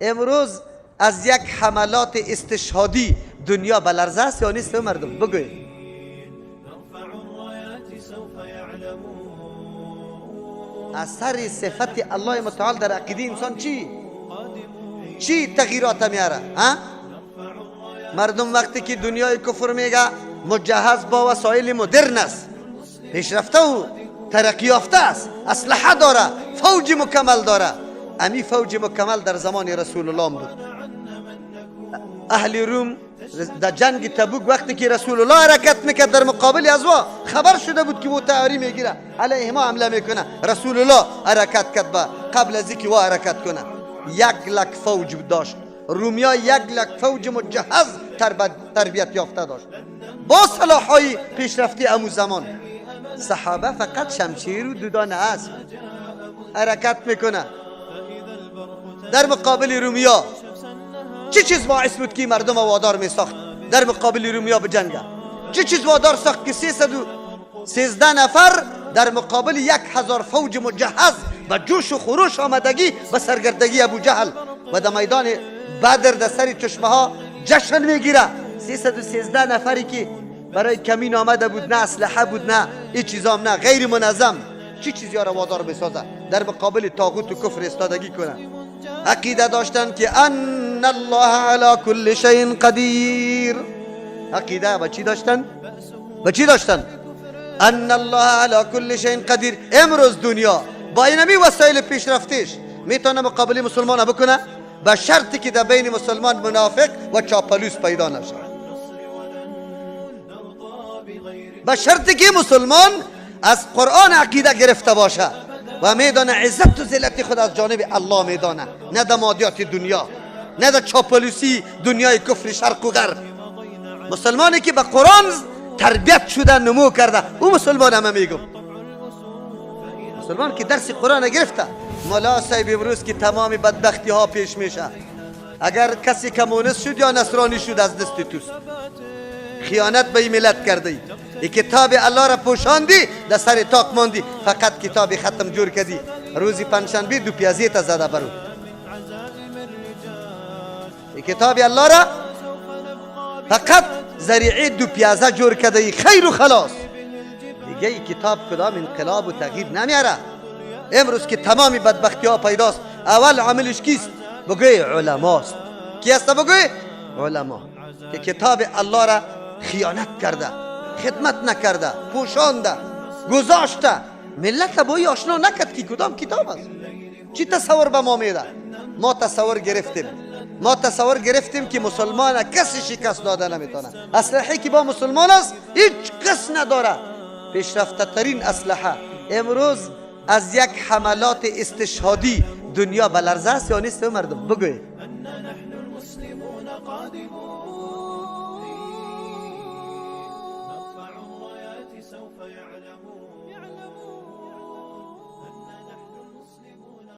امروز از یک حملات استشهادی دنیا به لرزه است یا نیست مردم؟ بگوید. اثر صفت الله متعال در عقیده انسان چی؟ چی تغییرات میاره؟ مردم وقتی که دنیای کفر میگه مجهز با وسایل مدرن است، پیشرفته و ترقی یافته است، اسلحه داره، فوج مکمل داره. امی فوج مکمل در زمان رسول الله بود. اهل روم در جنگ تبوک وقتی که رسول الله حرکت میکرد در مقابل ازوا خبر شده بود که او تعری میگیره علیه ما حمله میکنه. رسول الله حرکت کرد با قبل از اینکه او حرکت کنه 1 لک فوج داشت. رومیا 1 لک فوج مجهز تربیت یافته داشت با سلاحهای پیشرفته امو زمان. صحابه فقط شمشیر و دودانه اسب حرکت میکنه در مقابل رومیا. چه چیز باعث بود که مردم وادار می ساخت در مقابل رومیا بجنگه؟ چه چیز وادار ساخت که 313 نفر در مقابل 1000 فوج مجهز و جوش و خروش آمدگی و سرگردگی ابو جهل و در میدان بدر در سر چشمه ها جشن میگیره؟ 313 نفری که برای کمین آمده بود، نه اسلحه بود، نه این چیزام، نه غیر منظم. چی چیزی را وادار بسازه در مقابل طاغوت و کفر استادگی کنه؟ عقیده داشتن که ان الله علی کل شیء قدیر. عقیده با چی داشتن؟ با چی داشتن؟ ان الله علی کل شیء قدیر. امروز دنیا با اینمی وسایل پیشرفتش میتونه مقابله مسلمان بکنه، به شرطی که در بین مسلمان منافق و چاپلوس پیدا نشه، به شرطی که مسلمان از قرآن عقیده گرفته باشه و میدانه عزت و ذلت خود از جانب الله میدانه، نه در مادیات دنیا، نه در چاپلوسی دنیای کفر شرق و غرب. مسلمانی که به قرآن تربیت شده، نمو کرده، او مسلمان. همه میگم مسلمان که درس قرآن گرفته. ملا صاحب، امروز که تمام بدبختی ها پیش میشه، اگر کسی کمونیست شد یا نصرانی شد از دست توست. خیانت به این ملت کرده ای، کتاب الله را پوشاندی، در سر تاق ماندی، فقط کتاب ختم جور کردی، روزی پنجشنبه دو پیازی تا زده برو. ای کتاب الله را فقط ذریعه دو پیازه جور کرده ای، خیر و خلاص. دیگه ای کتاب کدام انقلاب و تغییر نمیاره. امروز که تمام بدبختی ها پیداست، اول عاملش کیست؟ بگوی علماست. کی است؟ بگوی علما که کتاب الله را خیانت کرده، خدمت نکرده، پوشانده گذاشته، ملت با آشنا نکرد که کدام کتاب است. چی تصور به ما میده؟ ما تصور گرفتیم که مسلمان کسی شکست داده نمیتونه. اسلحه که با مسلمان است هیچ کس نداره، پیشرفته ترین اسلحه. امروز از یک حملات استشهادی دنیا به لرزه است یا نیست مردم؟ بگوید.